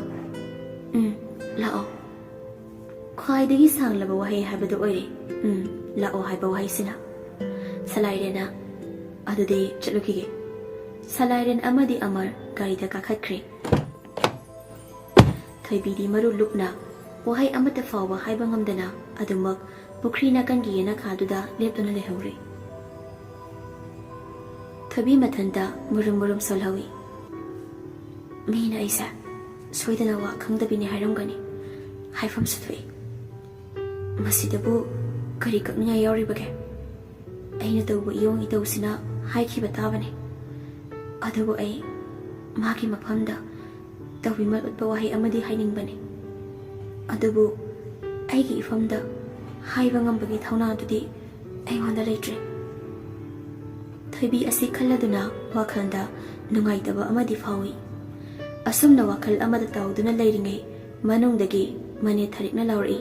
"ꯎꯝ, ꯂꯥꯛꯑꯣ꯫" ꯈ꯭ꯋꯥꯏꯗꯒꯤ ꯁꯥꯡꯂꯕ ꯋꯥꯍꯩ ꯍꯥꯏꯕꯗꯨ ꯑꯣꯏꯔꯦ, "ꯎꯝ, ꯂꯥꯛꯑꯣ" ꯍꯥꯏꯕ ꯋꯥꯍꯩꯁꯤꯅ꯫ ꯁꯂꯥꯏꯔꯦꯟꯅ, "ꯑꯗꯨꯗꯤ ꯆꯠꯂꯨꯈꯤꯒꯦ꯫" ꯁꯂꯥꯏꯔꯦꯟ ꯑꯃꯗꯤ ꯑꯃꯔ ꯒꯥꯔꯤꯗ ꯀꯥꯈꯠꯈ꯭ꯔꯦ꯫ ꯊꯣꯏꯕꯤꯗꯤ ꯃꯔꯨ ꯂꯨꯞꯅ ꯋꯥꯍꯩ ꯑꯃꯠꯇ ꯐꯥꯎꯕ ꯍꯥꯏꯕ ꯉꯝꯗꯅ ꯑꯗꯨꯃꯛ ꯄꯨꯈ꯭ꯔꯤ ꯅꯥꯀꯟꯒꯤ ꯌꯦꯅꯈꯥꯗꯨꯗ ꯂꯦꯞꯇꯨꯅ ꯂꯩꯍꯧꯔꯦ꯫ ꯊꯣꯏꯕꯤ ꯃꯊꯟꯇ ꯃꯨꯔꯨꯝ ꯃꯨꯔꯨꯝ ꯁꯣꯜꯍꯧꯏ꯫ "ꯃꯤꯅ ꯑꯩꯁꯦ ꯁꯣꯏꯗꯅ ꯋꯥ ꯈꯪꯗꯕꯤꯅꯤ ꯍꯥꯏꯔꯝꯒꯅꯤ꯫ ꯍꯥꯏꯐꯝꯁꯨ ꯊꯣꯛꯏ꯫ ꯃꯁꯤꯗꯕꯨ ꯀꯔꯤ ꯀꯛꯅꯤꯡꯉꯥꯏ ꯌꯥꯎꯔꯤꯕꯒꯦ? ꯑꯩꯅ ꯇꯧꯕ ꯏꯌꯣꯡ ꯏꯇꯧꯁꯤꯅ ꯍꯥꯏꯈꯤꯕ ꯇꯥꯕꯅꯤ꯫ ꯑꯗꯨꯕꯨ ꯑꯩ ꯃꯥꯒꯤ ꯃꯐꯝꯗ ꯇꯧꯕꯤꯃꯜ ꯎꯠꯄ ꯋꯥꯍꯩ ꯑꯃꯗꯤ ꯍꯥꯏꯅꯤꯡꯕꯅꯤ꯫ ꯑꯗꯨꯕꯨ ꯑꯩꯒꯤ ꯏꯐꯝꯗ ꯍꯥꯏꯕ ꯉꯝꯕꯒꯤ ꯊꯧꯅꯥꯗꯨꯗꯤ ꯑꯩꯉꯣꯟꯗ ꯂꯩꯇ꯭ꯔꯦ꯫ ꯊꯣꯏꯕꯤ ꯑꯁꯤ ꯈꯜꯂꯗꯨꯅ ꯋꯥꯈꯜꯗ ꯅꯨꯡꯉꯥꯏꯇꯕ ꯑꯃꯗꯤ ꯐꯥꯎꯏ꯫ ꯑꯁꯨꯝꯅ ꯋꯥꯈꯜ ꯑꯃꯗ ꯇꯧꯗꯨꯅ ꯂꯩꯔꯤꯉꯩ ꯃꯅꯨꯡꯗꯒꯤ ꯃꯅꯦ ꯊꯔꯤꯛꯅ ꯂꯥꯎꯔꯛꯏ,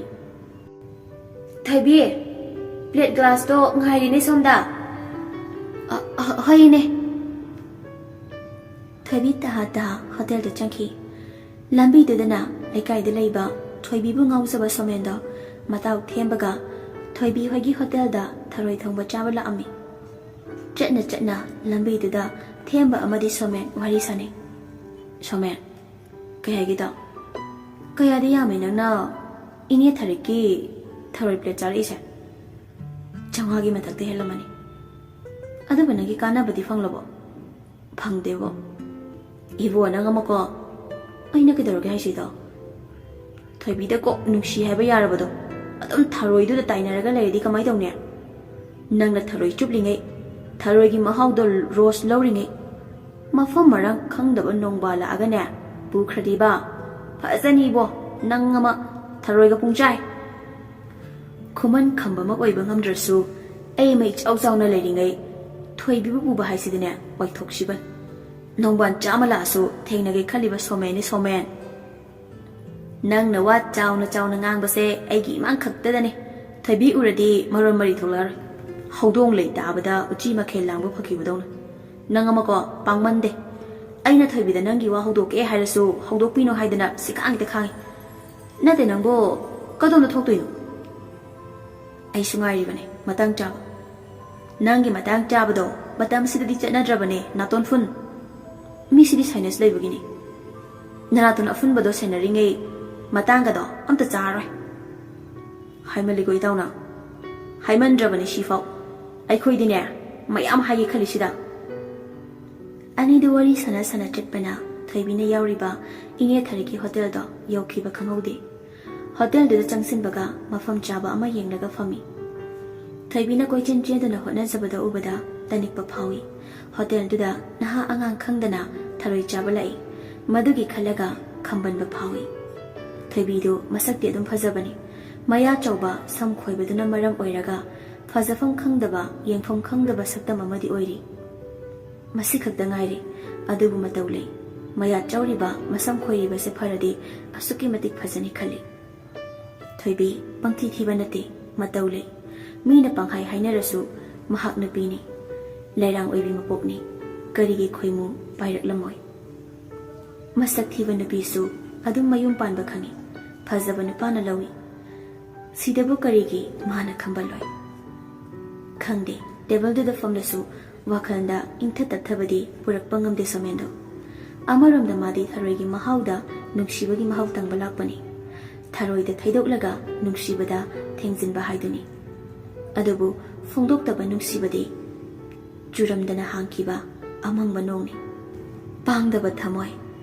"ꯊꯣꯏꯕꯤ, ꯄ꯭ꯂꯦꯠ ꯒ꯭ꯂꯥꯁꯇꯣ ꯉꯥꯏꯔꯤꯅꯦ ꯁꯣꯝꯗ꯫" "ꯑ, ꯑ, ꯍꯣꯏ ꯏꯅꯦ꯫" ꯊꯣꯏꯕꯤ ꯇꯍꯥ ꯇꯍꯥ ꯍꯣꯇꯦꯜꯗ ꯆꯪꯈꯤ꯫ ꯂꯝꯕꯤꯗꯨꯗꯅ ꯂꯩꯀꯥꯏꯗ ꯂꯩꯕ ꯊꯣꯏꯕꯤꯕꯨ ꯉꯥꯎꯖꯕ ꯁꯣꯃꯦꯟꯗꯣ ꯃꯇꯥꯎ ꯊꯦꯝꯕꯒ ꯊꯣꯏꯕꯤ ꯍꯣꯏꯒꯤ ꯍꯣꯇꯦꯜꯗ ꯊꯔꯣꯏ ꯊꯣꯡꯕ ꯆꯥꯕ ꯂꯥꯛꯑꯝꯃꯤ꯫ ꯆꯠꯅ ꯆꯠꯅ ꯂꯝꯕꯤꯗꯨꯗ ꯊꯦꯝꯕ ꯑꯃꯗꯤ ꯁꯣꯃꯦꯟ ꯋꯥꯔꯤ ꯁꯥꯅꯩ꯫ "ꯁꯣꯃꯦꯟ, ꯀꯩ ꯍꯥꯏꯒꯦ ꯇꯥꯎ꯫ ꯀꯌꯥꯗꯤ ꯌꯥꯝꯃꯦ ꯅꯪꯅ ꯏꯅꯦ ꯊꯔꯤꯛꯀꯤ ꯊꯔꯣꯏ ꯄ꯭ꯂꯦꯠ ꯆꯥꯔꯛꯏꯁꯦ? ꯆꯥꯝꯃꯉꯥꯒꯤ ꯃꯊꯛꯇ ꯍꯦꯜꯂꯝꯃꯅꯤ꯫ ꯑꯗꯨꯕꯨ ꯅꯪꯒꯤ ꯀꯥꯟꯅꯕꯗꯤ ꯐꯪꯂꯕꯣ?" "ꯐꯪꯗꯦꯕꯣ꯫" "ꯏꯕꯣ, ꯅꯪ ꯑꯃꯀꯣ, ꯑꯩꯅ ꯀꯩꯗꯧꯔꯒꯦ ꯍꯥꯏꯁꯤꯗꯣ? ꯊꯣꯏꯕꯤꯗ ꯀꯣꯛ ꯅꯨꯡꯁꯤ ꯍꯥꯏꯕ ꯌꯥꯔꯕꯗꯣ ꯑꯗꯨꯝ ꯊꯔꯣꯏꯗꯨꯗ ꯇꯥꯏꯅꯔꯒ ꯂꯩꯔꯗꯤ ꯀꯃꯥꯏ ꯇꯧꯅꯤ? ꯅꯪꯅ ꯊꯔꯣꯏ ꯆꯨꯞꯂꯤꯉꯩ, ꯊꯔꯣꯏꯒꯤ ꯃꯍꯥꯎꯗꯣ ꯔꯣꯁ ꯂꯧꯔꯤꯉꯩ, ꯃꯐꯝ ꯃꯔꯥꯡ ꯈꯪꯗꯕ ꯅꯣꯡꯕꯥꯜ ꯂꯥꯛꯑꯒꯅꯦ ꯄꯨꯈ꯭ꯔꯗꯤꯕ, ꯐꯖꯅꯤꯕꯣ, ꯅꯪ ꯑꯃ ꯊꯔꯣꯏꯒ ꯄꯨꯡꯆꯥꯏ꯫" ꯈꯨꯃꯟ ꯈꯝꯕꯃꯛ ꯑꯣꯏꯕ ꯉꯝꯗ꯭ꯔꯁꯨ ꯑꯩ ꯃꯩ ꯆꯥꯎ ꯆꯥꯎꯅ ꯂꯩꯔꯤꯉꯩ ꯊꯣꯏꯕꯤꯕꯨ ꯄꯨꯕ ꯍꯥꯏꯁꯤꯗꯤꯅꯦ ꯋꯥꯏꯊꯣꯛꯁꯤꯕꯟ꯫ ꯅꯣꯡꯕꯥꯟ ꯆꯥꯝꯃ ꯂꯥꯛꯑꯁꯨ ꯊꯦꯡꯅꯒꯦ ꯈꯜꯂꯤꯕ ꯁꯣꯃꯦꯟꯅꯤ ꯁꯣꯃꯦꯟ꯫ ꯅꯪꯅ ꯋꯥ ꯆꯥꯎꯅ ꯆꯥꯎꯅ ꯉꯥꯡꯕꯁꯦ ꯑꯩꯒꯤ ꯏꯃꯥꯡ ꯈꯛꯇꯗꯅꯦ꯫ ꯊꯣꯏꯕꯤ ꯎꯔꯗꯤ ꯃꯔꯣꯟ ꯃꯔꯤ ꯊꯣꯛꯂꯛꯑꯔꯣꯏ꯫ ꯍꯧꯗꯣꯡ ꯂꯩ ꯇꯥꯕꯗ ꯎꯆꯤ ꯃꯈꯦꯜ ꯂꯥꯡꯕ ꯐꯈꯤꯕꯗꯧꯅ꯫ ꯅꯪ ꯑꯃꯀꯣ ꯄꯥꯡꯃꯟꯗꯦ꯫ ꯑꯩꯅ ꯊꯣꯏꯕꯤꯗ ꯅꯪꯒꯤ ꯋꯥ ꯍꯧꯗꯣꯛꯀꯦ ꯍꯥꯏꯔꯁꯨ ꯍꯧꯗꯣꯛꯄꯤꯅꯣ ꯍꯥꯏꯗꯅ ꯁꯤꯀꯥꯡ ꯍꯦꯛꯇ ꯈꯥꯡꯉꯤ꯫ ꯅꯠꯇꯦ ꯅꯪꯕꯨ ꯀꯗꯣꯝꯗ ꯊꯣꯛꯇꯣꯏꯅꯣ? ꯑꯩꯁꯨ ꯉꯥꯏꯔꯤꯕꯅꯦ ꯃꯇꯥꯡ ꯆꯥꯕ꯫ ꯅꯪꯒꯤ ꯃꯇꯥꯡ ꯆꯥꯕꯗꯣ ꯃꯇꯝꯁꯤꯗꯗꯤ ꯆꯠꯅꯗ꯭ꯔꯕꯅꯦ ꯅꯥꯇꯣꯟ ꯐꯨꯟ꯫ ꯃꯤꯁꯤꯗꯤ sinus ꯂꯩꯕꯒꯤꯅꯤ꯫ ꯅꯅꯥꯇꯣꯟ ꯑꯐꯨꯟꯕꯗꯣ ꯁꯦꯟꯅꯔꯤꯉꯩ ꯃꯇꯥꯡꯒꯗꯣ ꯑꯝꯇ ꯆꯥꯔꯣꯏ꯫ ꯍꯥꯏꯃꯜꯂꯤꯀꯣ ꯏꯇꯥꯎꯅ꯫ ꯍꯥꯏꯃꯟꯗ꯭ꯔꯕꯅꯤ ꯁꯤꯐꯥꯎ꯫ ꯑꯩꯈꯣꯏꯗꯤꯅꯦ ꯃꯌꯥꯝ ꯍꯥꯏꯒꯦ ꯈꯜꯂꯤꯁꯤꯗ꯫ ꯑꯅꯤꯗꯨ ꯋꯥꯔꯤ ꯁꯥꯟꯅ ꯁꯥꯟꯅ ꯆꯠꯄꯅ ꯊꯣꯏꯕꯤꯅ ꯌꯥꯎꯔꯤꯕ ꯏꯅꯦ ꯊꯔꯤꯛꯀꯤ ꯍꯣꯇꯦꯜꯗꯣ ꯌꯧꯈꯤꯕ ꯈꯪꯍꯧꯗꯦ꯫ ꯍꯣꯇꯦꯜꯗꯨꯗ ꯆꯪꯁꯤꯟꯕꯒ ꯃꯐꯝ ꯆꯥꯕ ꯑꯃ ꯌꯦꯡꯂꯒ ꯐꯝꯃꯤ꯫ ꯊꯣꯏꯕꯤꯅ ꯀꯣꯏꯆꯦꯟ ꯆꯦꯟꯗꯨꯅ ꯍꯣꯠꯅꯖꯕꯗ ꯎꯕꯗ ꯇꯅꯤꯛꯄ ꯐꯥꯎꯏ꯫ ꯍꯣꯇꯦꯜꯗꯨꯗ ꯅꯍꯥ ꯑꯉꯥꯡ ꯈꯪꯗꯅ ꯊꯔꯣꯏ ꯆꯥꯕ ꯂꯥꯛꯏ꯫ ꯃꯗꯨꯒꯤ ꯈꯜꯂꯒ ꯈꯝꯕꯟꯕ ꯐꯥꯎꯏ꯫ ꯊꯣꯏꯕꯤꯗꯨ ꯃꯁꯛꯇꯤ ꯑꯗꯨꯝ ꯐꯖꯕꯅꯤ꯫ ꯃꯌꯥ ꯆꯧꯕ ꯁꯝ ꯈꯣꯏꯕꯗꯨꯅ ꯃꯔꯝ ꯑꯣꯏꯔꯒ ꯐꯖꯐꯝ ꯈꯪꯗꯕ, ꯌꯦꯡꯐꯝ ꯈꯪꯗꯕ ꯁꯛꯇꯝ ꯑꯃꯗꯤ ꯑꯣꯏꯔꯤ꯫ ꯃꯁꯤ ꯈꯛꯇ ꯉꯥꯏꯔꯦ꯫ ꯑꯗꯨꯕꯨ ꯃꯇꯧ ꯂꯩ꯫ ꯃꯌꯥ ꯆꯧꯔꯤꯕ, ꯃꯁꯝ ꯈꯣꯏꯔꯤꯕꯁꯦ ꯐꯔꯗꯤ ꯑꯁꯨꯛꯀꯤ ꯃꯇꯤꯛ ꯐꯖꯅꯤ ꯈꯜꯂꯤ꯫ ꯊꯣꯏꯕꯤ ꯄꯪꯊꯤ ꯊꯤꯕ ꯅꯠꯇꯦ, ꯃꯇꯧ ꯂꯩ꯫ ꯃꯤꯅ ꯄꯪꯍꯥꯏ ꯍꯥꯏꯅꯔꯁꯨ ꯃꯍꯥꯛ ꯅꯨꯄꯤꯅꯤ꯫ ꯂꯩꯔꯥꯡ ꯑꯣꯏꯕꯤ ꯃꯄꯣꯛꯅꯤ꯫ ꯀꯔꯤꯒꯤ ꯈꯣꯏꯃꯨ ꯄꯥꯏꯔꯛꯂꯝꯃꯣꯏ? ꯃꯁꯛ ꯊꯤꯕ ꯅꯨꯄꯤꯁꯨ ꯑꯗꯨꯝ ꯃꯌꯨꯝ ꯄꯥꯟꯕ ꯈꯪꯏ꯫ ꯐꯖꯕ ꯅꯨꯄꯥꯅ ꯂꯧꯏ꯫ ꯁꯤꯗꯕꯨ ꯀꯔꯤꯒꯤ ꯃꯥꯅ ꯈꯝꯕꯜꯂꯣꯏ? ꯈꯪꯗꯦ, ꯇꯦꯕꯜꯗꯨꯗ ꯐꯝꯂꯁꯨ ꯋꯥꯈꯜꯗ ꯏꯪꯊ ꯇꯞꯊꯕꯗꯤ ꯄꯨꯔꯛꯄ ꯉꯝꯗꯦ ꯁꯣꯃꯦꯟꯗꯣ꯫ ꯑꯃꯔꯣꯝꯗ ꯃꯥꯗꯤ ꯊꯔꯣꯏꯒꯤ ꯃꯍꯥꯎꯗ ꯅꯨꯡꯁꯤꯕꯒꯤ ꯃꯍꯥꯎ ꯇꯪꯕ ꯂꯥꯛꯄꯅꯤ꯫ ꯊꯔꯣꯏꯗ ꯊꯩꯗꯣꯛꯂꯒ ꯅꯨꯡꯁꯤꯕꯗ ꯊꯦꯡꯖꯤꯟꯕ ꯍꯥꯏꯗꯨꯅꯤ꯫ ꯑꯗꯨꯕꯨ ꯐꯣꯡꯗꯣꯛꯇꯕ ꯅꯨꯡꯁꯤꯕꯗꯤ ꯆꯨꯔꯝꯗꯅ ꯍꯥꯡꯈꯤꯕ ꯑꯃꯪꯕ ꯅꯣꯡꯅꯤ꯫ ꯄꯥꯡꯗꯕ ꯊꯃꯣꯏ,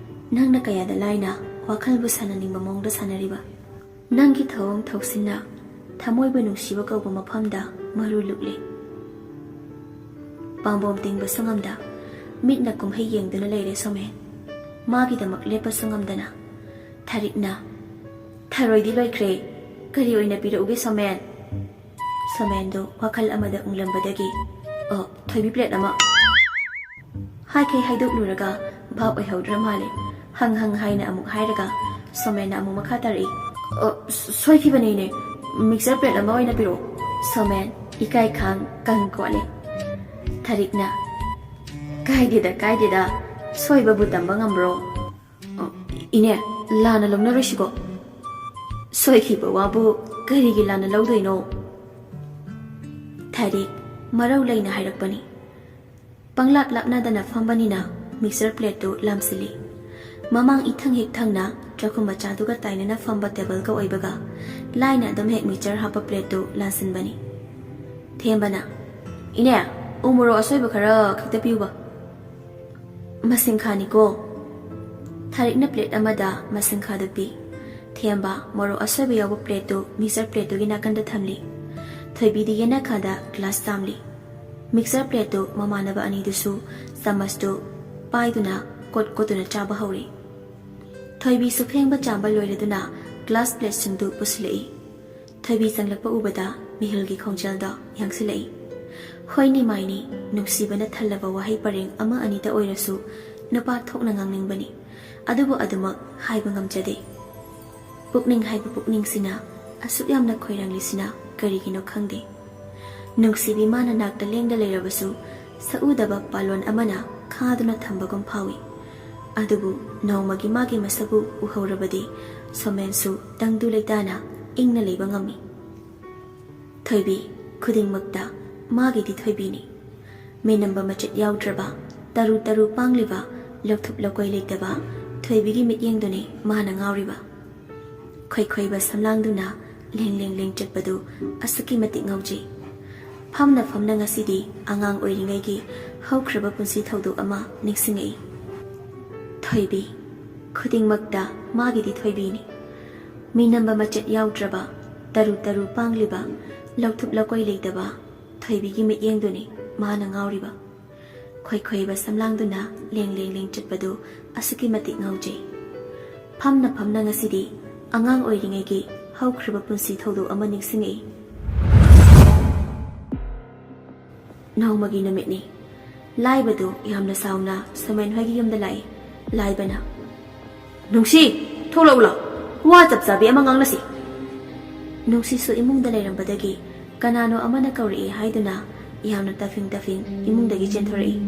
ꯅꯪꯅ ꯀꯌꯥꯗ ꯂꯥꯏꯅ ꯋꯥꯈꯜꯕꯨ ꯁꯥꯟꯅꯅꯤꯡꯕ ꯃꯑꯣꯡꯗ ꯁꯥꯟꯅꯔꯤꯕ꯫ ꯅꯪꯒꯤ ꯊꯧꯑꯣꯡ ꯊꯧꯁꯤꯟꯅ ꯊꯃꯣꯏꯕꯨ ꯅꯨꯡꯁꯤꯕ ꯀꯧꯕ ꯃꯐꯝꯗ ꯃꯔꯨ ꯂꯨꯛꯂꯤ꯫ ꯄꯥꯝꯕꯣꯝ ꯇꯤꯡꯕꯁꯨ ꯉꯝꯗ, ꯃꯤꯠꯅ ꯀꯨꯝꯍꯩ ꯌꯦꯡꯗꯨꯅ ꯂꯩꯔꯦ ꯁꯣꯃꯦꯟ꯫ ꯃꯥꯒꯤꯗꯃꯛ ꯂꯦꯞꯄꯁꯨ ꯉꯝꯗꯅ꯫ ꯊꯥꯔꯤꯛꯅ, "ꯊꯔꯣꯏꯗꯤ ꯂꯣꯏꯈ꯭ꯔꯦ, ꯀꯔꯤ ꯑꯣꯏꯅ ꯄꯤꯔꯛꯎꯒꯦ ꯁꯣꯃꯦꯟ?" ꯁꯣꯃꯦꯟꯗꯨ ꯋꯥꯈꯜ ꯑꯃꯗ ꯎꯪꯂꯝꯕꯗꯒꯤ, "ꯑꯣ, ꯊꯣꯏꯕꯤ ꯄ꯭ꯂꯦꯠ ꯑꯃ" ꯍꯥꯏꯈꯩ ꯍꯥꯏꯗꯣꯛꯂꯨꯔꯒ ꯚꯥꯞ ꯑꯣꯏꯍꯧꯗ꯭ꯔ ꯃꯥꯜꯂꯦ꯫ ꯍꯪ ꯍꯪ ꯍꯥꯏꯅ ꯑꯃꯨꯛ ꯍꯥꯏꯔꯒ ꯁꯣꯃꯦꯟꯅ ꯑꯃꯨꯛ ꯃꯈꯥ ꯇꯥꯔꯛꯏ, "ꯑꯣ, ꯁꯣꯏꯈꯤꯕꯅꯦ ꯏꯅꯦ, ꯃꯤꯛꯁꯆꯔ ꯄ꯭ꯂꯦꯠ ꯑꯃ ꯑꯣꯏꯅ ꯄꯤꯔꯛꯑꯣ꯫" ꯁꯣꯃꯦꯟ ꯏꯀꯥꯏ ꯈꯥꯡ ꯀꯪ ꯀꯣꯠꯂꯦ꯫ ꯊꯥꯔꯤꯛꯅ, "ꯀꯥꯏꯗꯦꯗ, ꯀꯥꯏꯗꯦꯗ, ꯁꯣꯏꯕꯕꯨ ꯇꯝꯕ ꯉꯝꯕ꯭ꯔꯣ?" "ꯑ, ꯏꯅꯦ, ꯂꯥꯟꯅ ꯂꯧꯅꯔꯣꯏꯁꯤꯀꯣ꯫ ꯁꯣꯏꯈꯤꯕ ꯋꯥꯕꯨ ꯀꯔꯤꯒꯤ ꯂꯥꯟꯅ ꯂꯧꯗꯣꯏꯅꯣ?" ꯊꯥꯔꯤꯛ ꯃꯔꯧ ꯂꯩꯅ ꯍꯥꯏꯔꯛꯄꯅꯤ꯫ ꯄꯪꯂꯥꯞ ꯂꯥꯞꯅꯗꯅ ꯐꯝꯕꯅꯤꯅ ꯃꯤꯛꯁꯆꯔ ꯄ꯭ꯂꯦꯠꯇꯨ ꯂꯥꯝꯁꯤꯜꯂꯤ꯫ ꯃꯃꯥꯡ ꯏꯊꯪ ꯍꯦꯛ ꯊꯪꯅ ꯆꯥꯛꯈꯨꯝ ꯃꯆꯥꯗꯨꯒ ꯇꯥꯏꯅꯅ ꯐꯝꯕ ꯇꯦꯕꯜꯒ ꯑꯣꯏꯕꯒ ꯂꯥꯏꯅ ꯑꯗꯨꯝ ꯍꯦꯛ ꯃꯤꯛꯁꯆꯔ ꯍꯥꯞꯄ ꯄ꯭ꯂꯦꯠꯇꯨ ꯂꯥꯟꯁꯤꯟꯕꯅꯤ꯫ ꯊꯦꯝꯕꯅ, "ꯏꯅꯦ, ꯎ ꯃꯣꯔꯣꯛ ꯑꯁꯣꯏꯕ ꯈꯔ ꯈꯤꯛꯇ ꯄꯤꯌꯨꯕ꯫" "ꯃꯁꯤꯡꯈꯥꯅꯤꯀꯣ꯫" ꯊꯥꯔꯤꯛꯅ ꯄ꯭ꯂꯦꯠ ꯑꯃꯗ ꯃꯁꯤꯡꯈꯥꯗꯨ ꯄꯤ꯫ ꯊꯦꯝꯕ ꯃꯣꯔꯣꯛ ꯑꯁꯣꯏꯕ ꯌꯥꯎꯕ ꯄ꯭ꯂꯦꯠꯇꯨ ꯃꯤꯛꯁꯆꯔ ꯄ꯭ꯂꯦꯠꯇꯨꯒꯤ ꯅꯥꯀꯟꯗ ꯊꯝꯂꯤ꯫ ꯊꯣꯏꯕꯤꯗꯤ ꯌꯦꯅꯈꯥꯗ ꯒ꯭ꯂꯥꯁ ꯆꯥꯝꯂꯤ꯫ ꯃꯤꯛꯁꯆꯔ ꯄ꯭ꯂꯦꯠꯇꯨ ꯃꯃꯥꯟꯅꯕ ꯑꯅꯤꯗꯨꯁꯨ ꯆꯥꯃꯁꯇꯨ ꯄꯥꯏꯗꯨꯅ ꯀꯣꯠ ꯀꯣꯠꯇꯨꯅ ꯆꯥꯕ ꯍꯧꯔꯤ꯫ ꯊꯣꯏꯕꯤꯁꯨ ꯐꯦꯡꯕ ꯆꯥꯝꯕ ꯂꯣꯏꯔꯗꯨꯅ ꯒ꯭ꯂꯥꯁ ꯄ꯭ꯂꯦꯠꯁꯤꯡꯗꯨ ꯄꯨꯁꯤꯜꯂꯛꯏ꯫ ꯊꯣꯏꯕꯤ ꯆꯪꯂꯛꯄ ꯎꯕꯗ ꯃꯤꯍꯨꯜꯒꯤ ꯈꯣꯡꯖꯦꯜꯗꯣ ꯌꯥꯡꯁꯤꯜꯂꯛꯏ꯫ ꯍꯣꯏꯅꯤ ꯃꯥꯏꯅꯤ, ꯅꯨꯡꯁꯤꯕꯅ ꯊꯜꯂꯕ ꯋꯥꯍꯩ ꯄꯔꯦꯡ ꯑꯃ ꯑꯅꯤꯗ ꯑꯣꯏꯔꯁꯨ ꯅꯨꯄꯥ ꯊꯣꯛꯅ ꯉꯥꯡꯅꯤꯡꯕꯅꯤ꯫ ꯑꯗꯨꯕꯨ ꯑꯗꯨꯃꯛ ꯍꯥꯏꯕ ꯉꯝꯖꯗꯦ꯫ ꯄꯨꯛꯅꯤꯡ ꯍꯥꯏꯕ ꯄꯨꯛꯅꯤꯡꯁꯤꯅ ꯑꯁꯨꯛ ꯌꯥꯝꯅ ꯈꯣꯏꯔꯥꯡꯂꯤꯁꯤꯅ ꯀꯔꯤꯒꯤꯅꯣ ꯈꯪꯗꯦ꯫ ꯅꯨꯡꯁꯤꯕꯤ ꯃꯥꯅ ꯅꯥꯛꯇ ꯂꯦꯡꯗ ꯂꯩꯔꯕꯁꯨ ꯁꯛꯎꯗꯕ ꯄꯥꯂꯣꯟ ꯑꯃꯅ ꯈꯥꯗꯨꯅ ꯊꯝꯕꯒꯨꯝ ꯐꯥꯎꯏ꯫ ꯑꯗꯨꯕꯨ ꯅꯣꯡꯃꯒꯤ ꯃꯥꯒꯤ ꯃꯁꯛꯄꯨ ꯎꯍꯧꯔꯕꯗꯤ ꯁꯣꯃꯦꯟꯁꯨ ꯇꯪꯗꯨ ꯂꯩꯇꯥꯅ ꯏꯪꯅ ꯂꯩꯕ ꯉꯝꯃꯤ꯫ ꯊꯣꯏꯕꯤ ꯈꯨꯗꯤꯡꯃꯛꯇ ꯃꯥꯒꯤꯗꯤ ꯊꯣꯏꯕꯤꯅꯤ꯫ ꯃꯤꯅꯝꯕ ꯃꯆꯠ ꯌꯥꯎꯗ꯭ꯔꯕ, ꯇꯔꯨ ꯇꯔꯨ ꯄꯥꯡꯂꯤꯕ, ꯂꯧꯊꯨꯞ ꯂꯧꯀꯣꯏ ꯂꯩꯇꯕ ꯊꯣꯏꯕꯤꯒꯤ ꯃꯤꯠꯌꯦꯡꯗꯨꯅꯤ ꯃꯥꯅ ꯉꯥꯎꯔꯤꯕ꯫ ꯈꯣꯏꯈꯣꯏꯕ ꯁꯝꯂꯥꯡꯗꯨꯅ ꯂꯦꯡ ꯂꯦꯡ ꯂꯦꯡ ꯆꯠꯄꯗꯨ ꯑꯁꯨꯛꯀꯤ ꯃꯇꯤꯛ ꯉꯥꯎꯖꯩ꯫ ꯐꯝꯅ ꯐꯝꯅ ꯉꯁꯤꯗꯤ ꯑꯉꯥꯡ ꯑꯣꯏꯔꯤꯉꯩꯒꯤ ꯍꯧꯈ꯭ꯔꯕ ꯄꯨꯟꯁꯤ ꯊꯧꯗꯣꯛ ꯑꯃ ꯅꯤꯡꯁꯤꯡꯉꯛꯏ꯫ ꯊꯣꯏꯕꯤ ꯈꯨꯗꯤꯡꯃꯛꯇ ꯃꯥꯒꯤꯗꯤ ꯊꯣꯏꯕꯤꯅꯤ꯫ ꯃꯤꯅꯝꯕ ꯃꯆꯠ ꯌꯥꯎꯗ꯭ꯔꯕ, ꯇꯔꯨ ꯇꯔꯨ ꯄꯥꯡꯂꯤꯕ, ꯂꯧꯊꯨꯞ ꯂꯧꯀꯣꯏ ꯂꯩꯇꯕ ꯊꯣꯏꯕꯤꯒꯤ ꯃꯤꯠꯌꯦꯡꯗꯨꯅꯤ ꯃꯥꯅ ꯉꯥꯎꯔꯤꯕ꯫ ꯈꯣꯏꯈꯣꯏꯕ ꯁꯝꯂꯥꯡꯗꯨꯅ ꯂꯦꯡ ꯂꯦꯡ ꯂꯦꯡ ꯆꯠꯄꯗꯨ ꯑꯁꯨꯛꯀꯤ ꯃꯇꯤꯛ ꯉꯥꯎꯖꯩ꯫ ꯐꯝꯅ ꯐꯝꯅ ꯉꯁꯤꯗꯤ ꯑꯉꯥꯡ ꯑꯣꯏꯔꯤꯉꯩꯒꯤ ꯍꯧꯈ꯭ꯔꯕ ꯄꯨꯟꯁꯤ ꯊꯧꯗꯣꯛ ꯑꯃ ꯅꯤꯡꯁꯤꯡꯉꯛꯏ꯫ ꯅꯣꯡꯃꯒꯤ ꯅꯨꯃꯤꯠꯅꯤ꯫ ꯂꯥꯏꯕꯗꯨ ꯌꯥꯝꯅ ꯁꯥꯎꯅ ꯁꯣꯃꯦꯟ ꯍꯣꯏꯒꯤ ꯌꯨꯝꯗ ꯂꯥꯛꯏ꯫ ꯂꯥꯏꯕꯅ, "ꯅꯨꯡꯁꯤ, ꯊꯣꯛꯂꯛꯎ ꯂꯥꯎ꯫ ꯋꯥ ꯆꯞ ꯆꯥꯕꯤ ꯑꯃ ꯉꯥꯡꯅꯁꯤ꯫" ꯅꯨꯡꯁꯤꯁꯨ ꯏꯃꯨꯡꯗ ꯂꯩꯔꯝꯕꯗꯒꯤ ꯀꯅꯥꯅꯣ ꯑꯃꯅ ꯀꯧꯔꯛꯏ ꯍꯥꯏꯗꯨꯅ ꯌꯥꯝꯅ ꯇꯐꯤꯡ ꯇꯐꯤꯡ ꯏꯃꯨꯡꯗꯒꯤ ꯆꯦꯟꯊꯣꯔꯛꯏ꯫